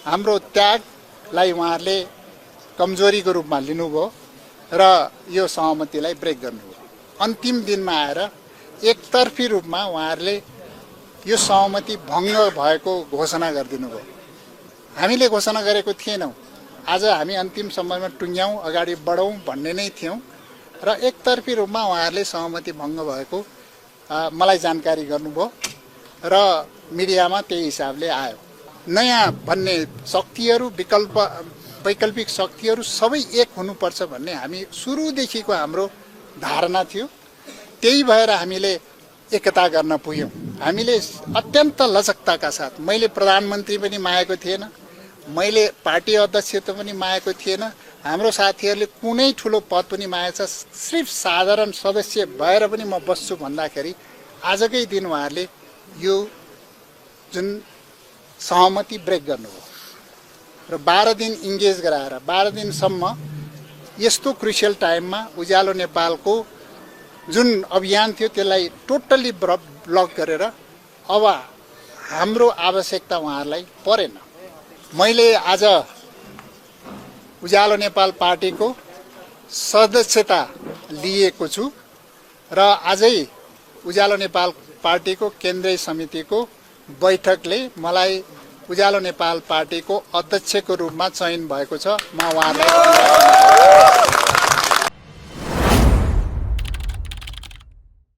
हाम्रो त्यागलाई उहाँहरूले कमजोरीको रूपमा लिनुभयो र यो सहमतिलाई ब्रेक गर्नुभयो। अन्तिम दिनमा आएर एकतर्फी रूपमा उहाँहरूले यो सहमति भङ्ग भएको घोषणा गरिदिनु भयो। हामीले घोषणा गरेको थिएनौँ। आज हामी अन्तिम समयमा टुङ्ग्यौँ, अगाडि बढौँ भन्ने नै थियौँ र एकतर्फी रूपमा उहाँहरूले सहमति भङ्ग भएको मलाई जानकारी गर्नुभयो र मिडियामा त्यही हिसाबले आयो। नयाँ भन्ने शक्तिहरू, वैकल्पिक शक्तिहरू सबै एक हुनुपर्छ भन्ने हामी सुरुदेखिको हाम्रो धारणा थियो। त्यही भएर हामीले एकता गर्न पुग्यौँ। हामीले अत्यन्त लचकताका साथ, मैले प्रधानमन्त्री पनि मागेको थिएन, मैले पार्टी अध्यक्ष पनि मागेको थिएन, हाम्रो साथीहरूले कुनै ठुलो पद पनि मागेको छ, सिर्फ साधारण सदस्य भएर पनि म बस्छु भन्दाखेरि आजकै दिन उहाँहरूले यो जुन सहमति ब्रेक गर्नुभयो र 12 दिन इन्गेज गराएर 12 दिनसम्म यस्तो क्रुसियल टाइममा उज्यालो नेपालको जुन अभियान थियो त्यसलाई टोटल्ली ब्लक गरेर अब हाम्रो आवश्यकता उहाँहरूलाई परेन। मैले आज उज्यालो नेपाल पार्टीको सदस्यता लिएको छु र आजै उज्यालो नेपाल पार्टीको केन्द्रीय समितिको बैठकले मलाई उज्यालो नेपाल पार्टीको अध्यक्षको रूपमा चयन भएको छ। म उहाँलाई